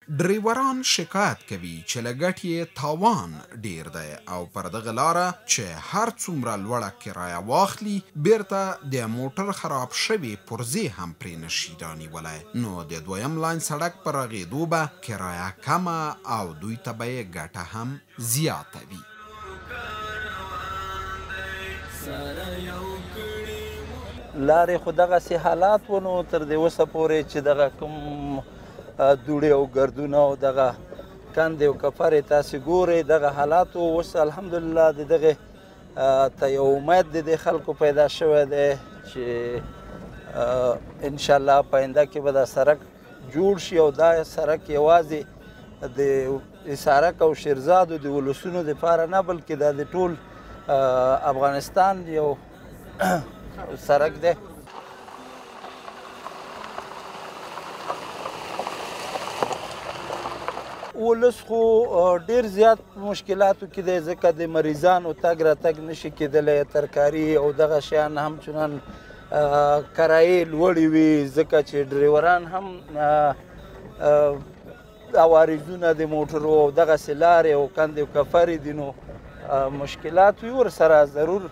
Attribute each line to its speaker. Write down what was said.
Speaker 1: ډریوران شکایت کوي چې له ګټې یې تاوان ډېر دی او پر دغه لاره چې هر څومره لوړه کرایه واخلي، بېرته د موټر خراب شوې پرزې هم پرې نه شي رانیولی، نو د دویم لاین سړک په رغېدو به کرایه کمه او دوی ته به یې ګټه هم زیاته وي.
Speaker 2: لارې خو دغسې حالات و، نو تر دې اوسه پورې چې دغه کوم دوړې او ګردونه او دغه کندې او کفرې تاسې ګورئ، دغه حالات و. اوس الحمدلله د دغې ته یو امید د دې خلکو پیدا شوی دی چې انشاءالله په آینده کې به دا سړک جوړ شي، او دا سړک یوازې د حصارک او شیرزادو د ولسونو دپاره نه، بلکې دا د ټول افغانستان یو سړک دی. ولس خو ډیر زیات مشکلاتو کې دی، ځکه د مریضانو تګ راتګ نشي کېدلی، ترکاري او دغه شیان هم چنان کرایې لوړې وي، ځکه چې ډریوران هم عوارضونه د موټرو او دغسې لارې او کندې او کفرې دي، نو مشکلات وي ورسره ضرور.